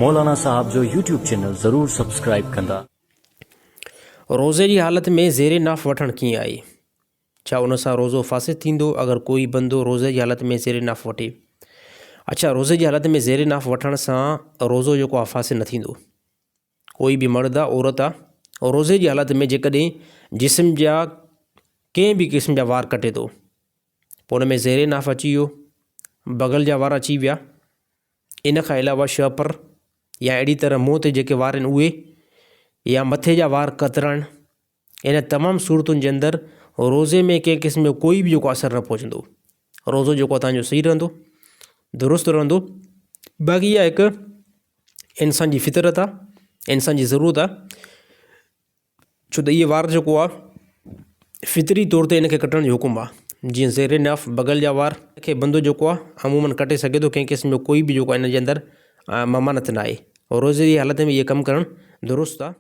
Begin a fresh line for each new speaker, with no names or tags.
مولانا صاحب جو YouTube channel ضرور سبسڪرائيب ڪندا.
روزي جي حالت ۾ زير ناف وٺڻ ڪيئن آهي؟ ڇا ان سان روزو فاسد ٿيندو اگر ڪوئي بندو روزي جي حالت ۾ زير ناف وٺي؟ اڇا روزي جي حالت ۾ زير ناف وٺڻ سان روزو جيڪو آهي فاسد نه ٿيندو. ڪوئي به مرد آ عورت آ روزي جي حالت ۾ جيڪڏهن جسم جا ڪنهن به قسم جا وار ڪٽي ٿو پوء ان ۾ زير ناف اچي ويو بغل جا وار اچي ويا ان کان علاوه شهپر يا اهڙي طرح منهن تي جيڪي وار آهن اهي يا مٿي جا وار ڪترائڻ ان تمام صورتن جي اندر روزي ۾ ڪنهن قسم جو ڪوئي به جيڪو اثر نه پهچندو روزو جيڪو تنهنجو صحيح رهندو درست رهندو باقي اها هڪ انسان جي فطرت آهي انسان جي ضرورت آهي ڇو ته اهي وار جيڪو آهي فطري طور تي ان کي ڪٽڻ جو حڪم آهي جيئن زير نف بغل جا وار کي بندو جيڪو آهي عمومن ڪٽي سگهي ٿو ڪنهن قسم جو ڪوئي به جيڪو آهي ان جي اندر ممانت نه آهي روزي جي حالت ۾ اهي ڪم ڪرڻ درست آهي.